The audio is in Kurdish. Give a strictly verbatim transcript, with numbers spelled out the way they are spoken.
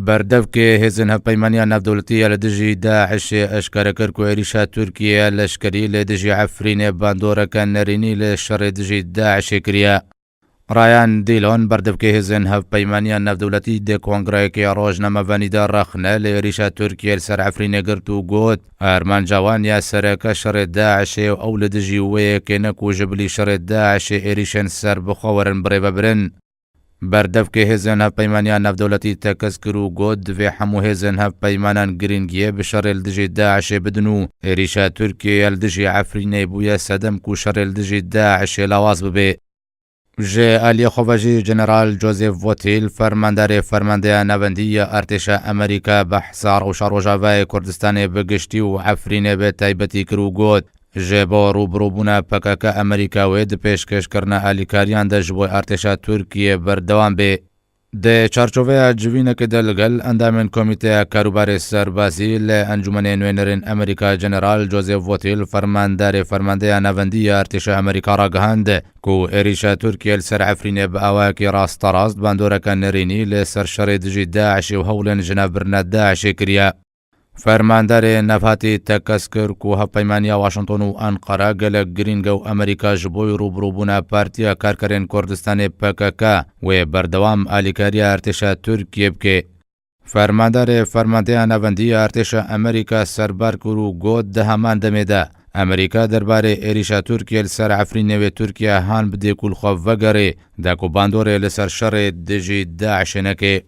Berdevkê hêzên hevpeymaniya navdewletî ya li dijî DAIŞê eşkere kir ku êrîşa Tirkiyê ya leşkerî li dijî Efrînê bandoreke nerînî li şerê dijî DAIŞê kiriye. Ryan Dillon, berdevkê hêzên hevpeymaniya navdewletî, di kongreyekê rojnamevanî de rexne li êrîşa Tirkiyê li ser Efrînê girt û got, armanca wan ya sereke şerê DAIŞê û ew li dijî wê yekê ne ku ji bilî şerê DAIŞê êrîşên serbixwe werin birêvebirin. Berdevkê hêzên hevpeymaniya navdewletî tekez kir û got, divê hemû hêzên hevpeymanan girîngiyê bi şerê li dijî DAIŞê bidin û êrîşa Tirkiyê ya li dijî Efrînê bûye sedem ku şerê li dijî DAIŞê lawaz bibe. Ji aliyê xwe ve jî General Joseph Votil, fermandarê Fermandeya Navendî ya Artêşa Amerîka, behsa rewşa Rojavayê Kurdistanê bi giştî û Efrînê bi taybetî kir û got, ji bo rûbirûbûna P K K Amerîka wê di pêşkêşkirina alîkariyan de ji bo artêşa Tirkiyê berdewam bê. Di çarçoveya civînekê de li gel endamên Komîteya Karûbarê Serbazî li Encûmenê Nûênerên Amerîka General Joseph Votil, fermandarê Fermandeya Navendî ya Artêşa Amerîka ragihand ku êrîşa Tirkiyê li ser Efrînê bi awayekî rasterast bandoreke nerînî li ser şerê dijî DAIŞê û hewlên ji navbirina DAIŞê kiriye. Fermandarê navhatî tekez kir ku hevpeymaniya Washington û Anqara gelek girîng e û Amerîka ji bo rûbirûbûna Partiya Karkerên Kurdistanê P K K wê berdewam alîkariya artêşa Tirkiyê bike. Fermandarê Fermandeya Navendî ya Artêşa Amerîka serbar kir û got, di heman demê de Amerîka derbarê êrîşa Tirkiyê li ser Efrînê wê Tirkiye han bidê ku li xwe vegerê, da ku bandorê li ser şerê dijî DAIŞê neke.